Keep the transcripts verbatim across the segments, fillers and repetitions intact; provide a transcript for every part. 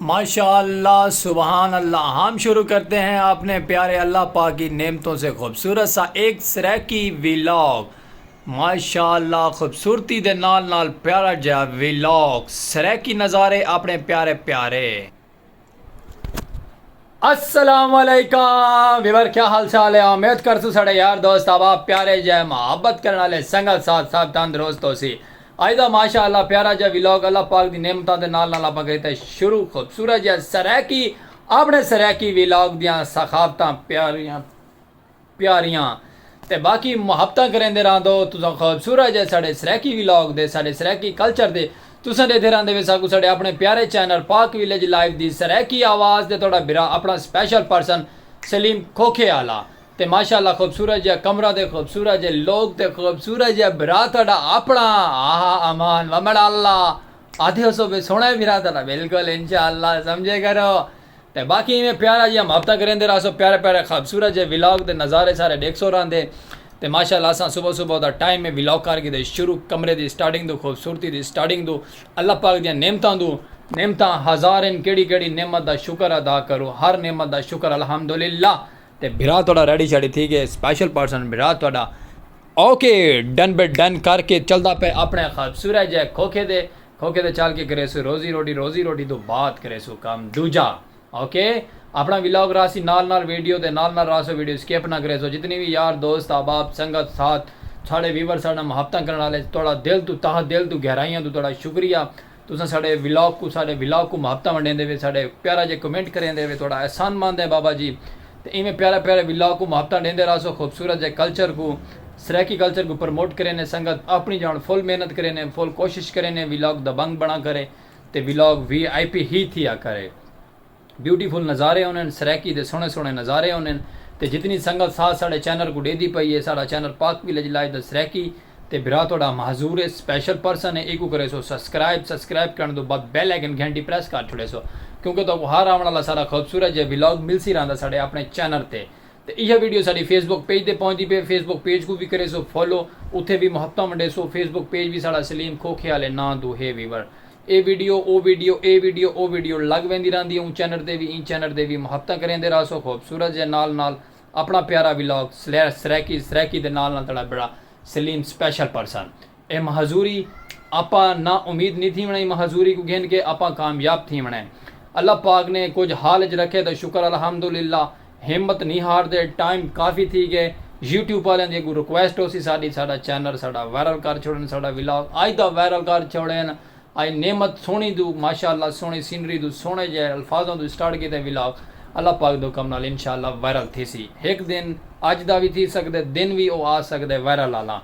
ماشاء اللہ، سبحان اللہ۔ ہم شروع کرتے ہیں اپنے پیارے اللہ پاک کی نعمتوں سے خوبصورت سا ایک سرائیکی ویلاگ۔ ماشاء اللہ، خوبصورتی دے نال نال پیارا جا ویلاگ، سرائیکی نظارے اپنے پیارے پیارے۔ السلام علیکم ویور، کیا حال چال ہے؟ امید کرسوں ساڈے یار دوست احباب پیارے جے محبت کرن والے سنگت ساتھ سب تندرست ہوسی۔ اج دا ماشاء اللہ پیارا جا ویلاگ اللہ پاک دی نعمتاں دے نال نال آپاں کریتے شروع۔ خوبصورت جے سرائیکی، اپنے سرائیکی ویلاگ دیاں ثقافتاں پیاریاں پیاریاں تے باقی محبتاں کریندے رہندو۔ تساں خوبصورت جے ساڈے سرائیکی ویلاگ دے، ساڈے سرائیکی کلچر دے، تساں ڈیدھے رہندے وے ساکوں ساڈے اپنے پیارے چینل پاک ویلیج لائیو دی سرائیکی آواز دے، تہاڈا بھرا اپنا سپیشل پرسن سلیم کھوکھے آلا۔ تے ماشاءاللہ خوبصورت جیہا کمرہ تے خوبصورت جے لوگ تے خوبصورت جیہا بھرا تہاڈا اپنا۔ آہا امان ومڑ اللہ۔ آدھے ہو سو بے سوہنا ہے بھرا تہاڈا، بالکل انشاءاللہ سمجھے کرو۔ تے باقی ایویں پیارا جیہا محبتاں کریندے رہسو، پیارے پیارے خوبصورت جے ولاگ دے نظارے سارے ڈیکھسو رہندے۔ تے ماشاءاللہ اساں صبح صبح دا ٹائم ہے ولاگ کر گھدے شروع، کمرے دی سٹارٹنگ دو، خوبصورتی دی سٹارٹنگ دو، اللہ پاک دیاں نعمتاں دو۔ نعمتاں ہزار ہن، کیڑی کیڑی نعمت دا شکر ادا کرو، ہر نعمت دا شکر الحمدللہ۔ تے بھرا تہاڈا ریڈی شیڈی تھی گئے، سپیشل پرسن بھرا تہاڈا اوکے ڈن بے ڈن کر کے چلدا پے اپنے خوبصورت جے کھوکھے دے۔ کھوکھے دے چل کے کریسو روزی روٹی، روزی روٹی تو بعد کریسو کم دوجا۔ اوکے، اپنا ولاگ راسی نال نال ویڈیو دے نال نال راسو، ویڈیو سکپ نہ کریسو۔ جتنی بھی یار دوست احباب سنگت ساتھ ساڑے ویور ساڑا محبتاں کرن والے، تہاڈا دل تو تہہ دل تو گہرائیاں تو تہاڈا شکریہ۔ تساں ساڈے ولاگ کوں، ساڈے ولاگ کوں محبتاں ونڈیندے وے، ساڈے پیارا جے کمنٹ کریندے وے، تہاڈا احسان مند ہے بابا جی۔ تے ایویں پیارے پیارے ولاگ کوں محبتاں ڈیندے رہسو، خوبصورت جے کلچر کوں، سرائیکی کلچر کوں پروموٹ کرینے۔ سنگت اپنی جان فل محنت کرینے، فل کوشش کرینے ولاگ دبنگ بنا کرے تے ولاگ وی آئی پی ہی تھیا کرے۔ بیوٹیفل نظارے ہونن، سرائیکی دے سوہنے سوہنے نظارے ہونن۔ تے جتنی سنگت ساتھ ساڈے چینل کوں ڈیدی پئی ہے، ساڈا چینل پاک ویلیج لائیو دا سرائیکی، تے بھرا تہاڈا معذور ہے، سپیشل پرسن ہے، ایکوں کریسو سبسکرائب، سبسکرائب کرن توں بعد بیل آئیکن گھنٹی پریس کر چھوڑیسو، کیونکہ تہاکوں ہر آون والا ساڈا خوبصورت جے ولاگ ملسی رہندا ساڈے اپنے چینل تے۔ تے ایہا ویڈیو ساڈی فیس بک پیج تے پہنچدی پئی، فیس بک پیج کوں وی کریسو فالو، اتھے وی محبتاں ونڈیسو۔ فیس بک پیج وی ساڈا سلیم کھوکھے آلے ناں توں ہے ویور۔ اے ویڈیو، او ویڈیو، اے ویڈیو، او ویڈیو لگ ویندی رہندی ہے۔ اوں چینل تے وی، ایں چینل تے وی محبتاں کریندے رہسو۔ خوبصورت جے نال نال اپنا پیارا ولاگ سلے-، سرائیکی، سرائیکی دے نال نال تہاڈا بڑا سلیم سپیشل پرسن۔ اے معذوری آپاں نا امید نہیں تھیوݨا، ایں معذوری کوں گھن کے آپاں کامیاب تھیوݨا ہے۔ اللہ پاک نے کجھ حال اچ رکھے تاں شکر الحمدللہ، ہمت نہیں ہار دے، ٹائم کافی تھی گئے۔ یوٹیوب والیاں دی اڳوں ریکویسٹ ہوسی ساڈی، ساڈا چینل ساڈا وائرل کر چھوڑن، ساڈا ولاگ اج دا وائرل کر چھوڑن۔ اج نعمت سوہݨی دو، ماشاءاللہ سوہݨی سینری دو، سوہݨے جے الفاظاں دو سٹارٹ کیتے ولاگ، اللہ پاک دے حکم نال انشاءاللہ وائرل تھیسی۔ ہک دن اج دا وی تھی سڳدے، دن وی او آ سڳدے وائرل آلا۔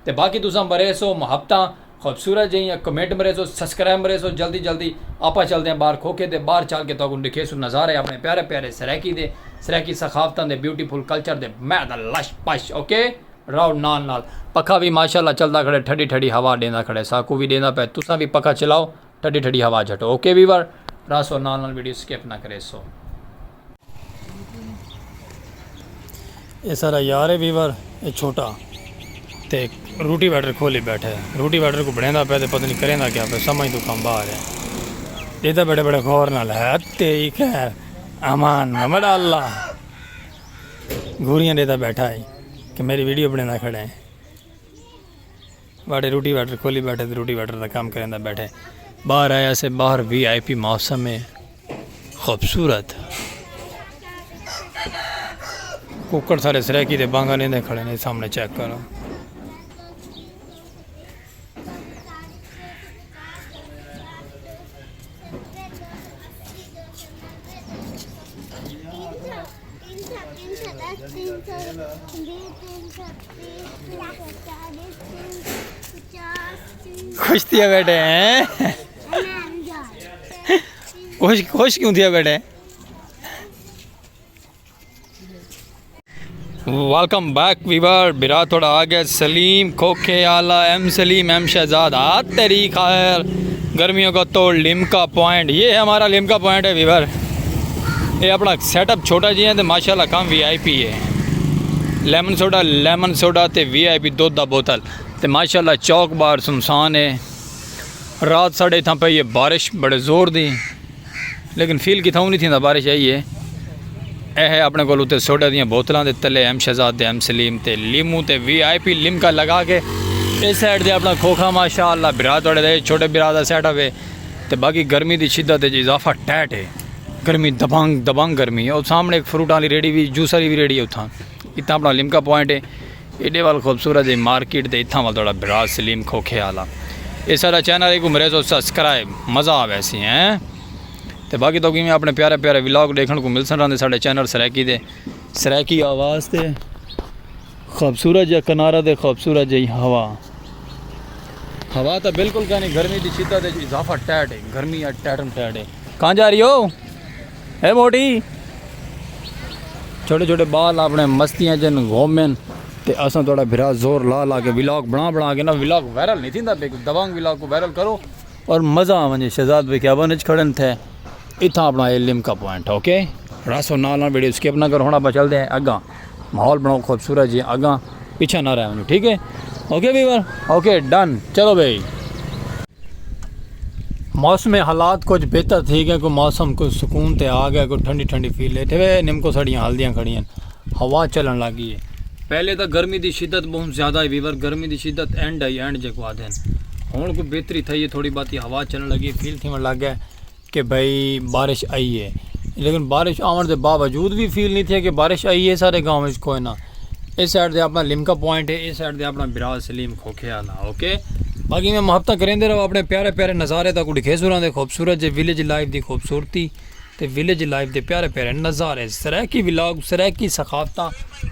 تے باقی تساں مریسو محبتاں، خوبصورت جئیں کمنٹ مریسو، سبسکرائب مریسو، جلدی جلدی آپاں چلدے ہیں باہر کھوکھے تے، باہر چل کے تہاکوں ڈکھیسوں نظارے اپنے پیارے پیارے سرائیکی دے، سرائیکی ثقافتاں دے، بیوٹیفل کلچر دے، میں دا لش پش، اوکے؟ راؤ نال نال پکھا وی ماشاءاللہ چلدا کھڑے، ٹھڈی ٹھڈی ہوا ڈیندا کھڑے، ساکوں وی ڈیندا پئے، تساں وی پکھا چلاؤ، ٹھڈی ٹھڈی ہوا جھٹو۔ اوکے ویور، راسو نال نال ویڈیو سکپ نہ کریسو۔ اے سارا یار ہے ویور، اے چھوٹا تے روٹی ویٹر کھولی بیٹھا ہے، روٹی ویٹر کو بڑھیندا پیا تے پتہ نہیں کریندا کیا پیا، سمجھ تو کم باہر ہے۔ دیتا بڑے بڑے غور نال ہے تے ایک ہے امان محمد اللہ گھوریاں دیتا بیٹھا ہے کہ میری ویڈیو بڑھیندا کھڑا ہے۔ واٹے روٹی واٹر کھولی بیٹھے تے روٹی واٹر دا کام کریندا بیٹھے۔ باہر آیا سے، باہر وی آئی پی موسم ہے، خوبصورت۔ ککڑ سارے سرائیکی دے بانگا لیندے کھڑے نے، سامنے چیک کرو۔ خوش تھیا بیٹھے ہیں؟ خوش، خوش کیوں تھیا بیٹھے؟ ویلکم بیک ویور، برا تھوڑا آ گیا سلیم کھوکھے آلا، ایم سلیم، ایم شہزاد، آ تیری خیر۔ گرمیوں کا توڑ، لمکا پوائنٹ، یہ ہے ہمارا لمکا پوائنٹ ہے ویور۔ یہ اپنا سیٹ اپ چھوٹا جی ہے تو ماشاءاللہ کم وی آئی پی ہے۔ لیمن سوڈا، لیمن سوڈا تے وی آئی پی دودھ دا بوتل۔ تے ماشاءاللہ چوک بار سنسان ہے۔ رات ساڈے اتھاں پئی ہے بارش بڑے زور دی۔ لیکن فیل کتھاؤں نہیں تھیندا، بارش آئی ہے۔ اے ہے اپنے کول اتے سوڈا دیاں بوتلاں دے تلے ایم شہزاد دے ایم سلیم تے لیمو تے وی آئی پی لمکا لگا کے۔ اس سائیڈ دے اپنا کھوکھا ماشاءاللہ بھرا تہاڈے دا، چھوٹے بھرا دا سیٹ اپ ہے۔ تے باقی گرمی دی شدت وچ اضافہ ٹیٹ ہے۔ گرمی دبنگ، دبنگ گرمی ہے۔ او سامنے ایک فروٹاں والی ریڑھی وی، جوس والی وی ریڑھی ہے اتھاں۔ اتھاں اپنا لمکا پوائنٹ ہے۔ ایڈے وال خوبصورت جئی مارکیٹ تے اتھاں وال تہاڈا بھرا سلیم کھوکھے آلا۔ اے سارا چینل ہے، کو مریضو سبسکرائب، مزہ آوے سی ہیں۔ تے باقی تہاکوں ایویں اپنے پیارے پیارے ولاگ ڈیکھن کو ملسن رہندے ساڈے چینل سرائیکی دے۔ سرائیکی آواز تے خوبصورت جا کنارہ تے خوبصورت جئی ہوا۔ ہوا تاں بالکل کائنی، گرمی دی شدت وچ اضافہ ٹیٹ ہے، گرمی اڄ ٹیٹم ٹیٹ ہے۔ کہاں جا رہی ہو؟ اے موٹی، چھوٹے چھوٹے ٻال اپݨے مستیاں جن گھومن تے اساں تہاݙا بھرا زور لا لا کے ولاگ بݨا بݨا کے نا، ولاگ وائرل نہیں تھیندا پیا، دبنگ ولاگ کو وائرل کرو اور مزہ آ ونڄے۔ شہزاد بھائی کیبن وچ کھڑن تھے، اتھاں اپݨا اے لمکا پوائنٹ، اوکے؟ راسو نال نال ویڈیو سکپ نہ کرو، ہݨ آپاں چلدے ہیں اڳاں، ماحول بݨاؤ خوبصورت جی، اڳاں پچھے نہ رہ ونڄو، ٹھیک ہے؟ اوکے ویور، اوکے ڈن، چلو بھائی۔ موسم حالات کچھ بہتر تھی ڳئے، کوئی موسم کوئی سکون تے آ ڳئے، کوئی ٹھنڈی ٹھنڈی فیل ہے۔ تھے نمکو ساݙیاں ہلدیاں کھڑیاں، ہوا چلݨ لڳ ڳئی ہے۔ پہلے تاں گرمی دی شدت بہت زیادہ ہے ویور، گرمی دی شدت اینڈ آئی، اینڈ جیکو آہدن۔ ہݨ کوئی بہتری تھئی ہے، تھوڑی باتی ہوا چلݨ لڳی ہے، فیل تھیوݨ لڳ ڳئے کہ بھئی بارش آئی ہے، لیکن بارش آوݨ دے باوجود بھی فیل نہیں تھیا کہ بارش آئی ہے۔ سارے گاؤں وچ کوئی نہ، اس سائیڈ تے اپݨا لمکا پوائنٹ ہے، اس سائیڈ تے اپݨا بھرا سلیم کھوکھے آلا، اوکے۔ باقی میں محبتاں کریندے رہو، اپݨے پیارے پیارے نظارے تہاکوں ݙکھیسوں رہندے، خوبصورت جے ولیج لائف دی خوبصورتی تے ولیج لائف دے پیارے پیارے نظارے، سرائیکی ولاگ، سرائیکی ثقافتاں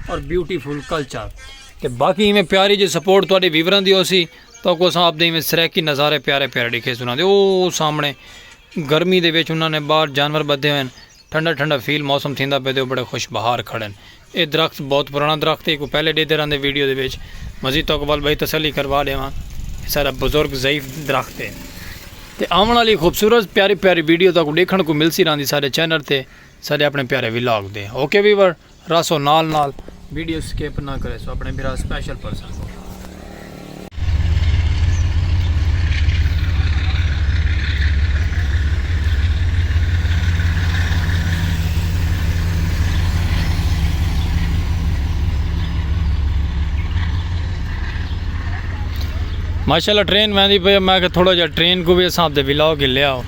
اور بیوٹیفل کلچر۔ تے باقی ایویں پیاری جی سپورٹ تہاݙے ویوراں دی ہوسی، تہاکوں اساں اپݨے ایویں سرائیکی نظارے پیارے پیارے ݙکھیسوں رہندے۔ او سامݨے گرمی دے وچ انہاں نے ٻاہر جانور ٻدھے ہوئے ہن، ٹھنڈا ٹھنڈا فیل موسم تھیندا پئے تے او بڑے خوش بہار کھڑن۔ اے درخت بہت پراݨا درخت ہے، کوں پہلے ݙیہدے رہندے ویڈیو دے وچ۔ مزید تہاکوں ول بھائی تسلی کروا ݙیواں، اے سارا بزرگ ضعیف درخت ہے۔ تے آوݨ والی خوبصورت پیاری پیاری ویڈیو تہاکوں ݙیکھݨ کوں ملسی رہندی ساݙے چینل تے، ساݙے اپݨے پیارے ولاگ دے۔ اوکے ویور، راسو نال نال ویڈیو سکپ نہ کریسو، اپݨے بھرا سپیشل پرسن کوں۔ ماشاءاللہ ٹرین ویندی پئی ہے، میں کہ تھوڑا جہا ٹرین کو بھی اساں دے ولاگ ہی لیا ہو۔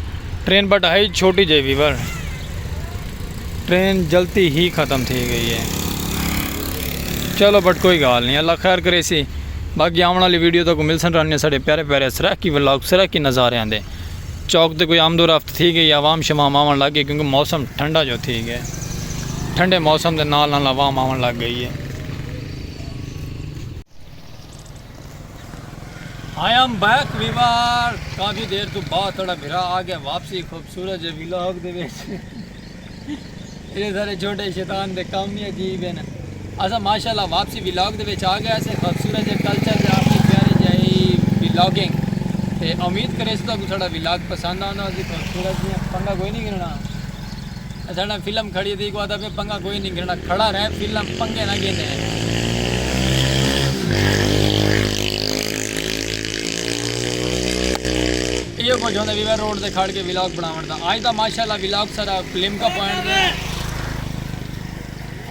ٹرین بٹ ہے چھوٹی جئی ویور، ٹرین جلتی ہی ختم تھی ڳئی ہے۔ چلو بٹ کوئی ڳالھ نہیں، اللہ خیر کریسی۔ باقی آوݨ والی ویڈیو تہاکوں ملسن رہندیاں ساݙے پیارے پیارے سرائیکی ولاگ، سرائیکی نظارے آندے۔ چوک تے کوئی آمد و رفت تھی ڳئی، عوام شوام آوݨ لڳ ڳئی، کیونکہ موسم ٹھنڈا جو تھی ڳئے، ٹھنڈے موسم دے نال نال عوام آوݨ لڳ ڳئی ہے۔ آئی ایم بیک ویور، کافی دیر تو بعد تہاݙا بھرا آ ڳیا واپسی خوبصورت جے ولاگ دے وچ۔ اے سارے چھوٹے شیطان دے کم ہی عجیب ہن۔ اساں ماشاءاللہ واپسی ولاگ دے وچ آ ڳئے سے، خوبصورت جے کلچر تے اپݨی پیاری جئی ولاگنگ۔ تے امید کریسوں تہاکوں ساݙا ولاگ پسند آندا ہوسی، خوبصورت جیاں پنگا کوئی نہیں گھنݨا۔ اساݙا فلم کھڑی تھی، کو آہدا پیا پنگا کوئی نہیں گھنݨا، کھڑا رہ فلم پنگے نہ گھندے۔ ایہو کجھ ہوندا ویور روڈ تے کھڑ کے ولاگ بݨاوݨ دا۔ اڄ دا ماشاءاللہ ولاگ سارا لمکا پوائنٹ تے۔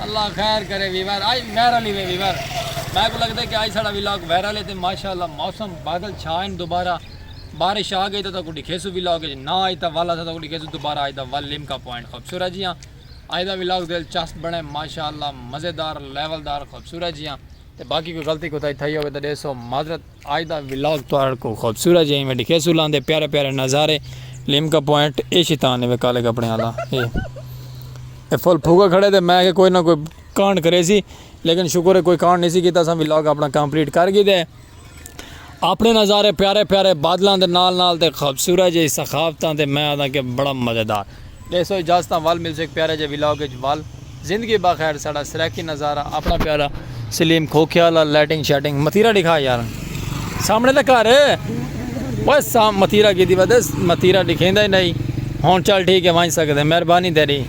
اللہ خیر کرے ویور، اڄ وائرل ہی وے ویور۔ میکوں لڳدے کہ اڄ ساݙا ولاگ وائرل ہے تے ماشاءاللہ موسم بادل چھائن دوبارہ۔ بارش آ ڳئی تاں تہاکوں ݙکھیسوں ولاگ وچ، نہ آئی تاں ول اساں تہاکوں ݙکھیسوں دوبارہ، اڄ دا ول لمکا پوائنٹ خوبصورت جیاں۔ اڄ دا ولاگ دلچسپ بݨے، ماشاءاللہ مزیدار، لیول دار، خوبصورت جیاں۔ تے باقی کوئی غلطی کوتاہی تھئی ہووے تاں ݙیسو معذرت۔ اڄ دا ولاگ تہاکوں خوبصورت جیاں میں ݙکھیسوں لاندے پیارے پیارے نظارے، لمکا پوائنٹ، اے شیطان نے وے کالے کپڑے والا۔ اے، اے فل پھوکا کھڑے تے میں کہ کوئی نہ کوئی کانڈ کریسی، لیکن شکر ہے کوئی کانڈ نہیں سی کیتا، اساں ولاگ اپݨا کمپلیٹ کر گھدے۔ اپݨے نظارے پیارے پیارے بادلاں دے نال نال تے خوبصورت جئی ثقافتاں تے میں آہداں کہ بڑا مزیدار۔ ݙیسو اجازتاں، ول ملسوں ہک پیارے جے ولاگ وچ ول۔ زندگی بخیر، ساݙا سرائیکی نظارہ، اپݨا پیارا سلیم کھوکھے والا، لائٹنگ شائٹنگ، متیرا ݙکھا یار۔ سامݨے تے گھر ہے۔ اوئے سام-، متیرا کیتی ودے، متیرا ݙکھیندا ہی نہیں۔ ہݨ چل ٹھیک ہے، ونڄ سڳدے، مہربانی تیݙی۔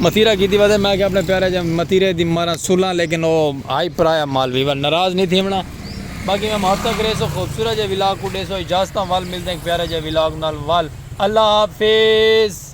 متیرا کیتی ودے، میں کہ اپݨے پیارے جے متیرے دی ماراں سلاں، لیکن او ہائی پرایا مال ویور، ناراض نہیں تھیوݨا۔ باقی میں محبتاں کریسوں، خوبصورت جے ولاگ کوں ݙیسو اجازتاں، ول ملدے ہک پیارے جے ولاگ نال ول۔ اللہ حافظ۔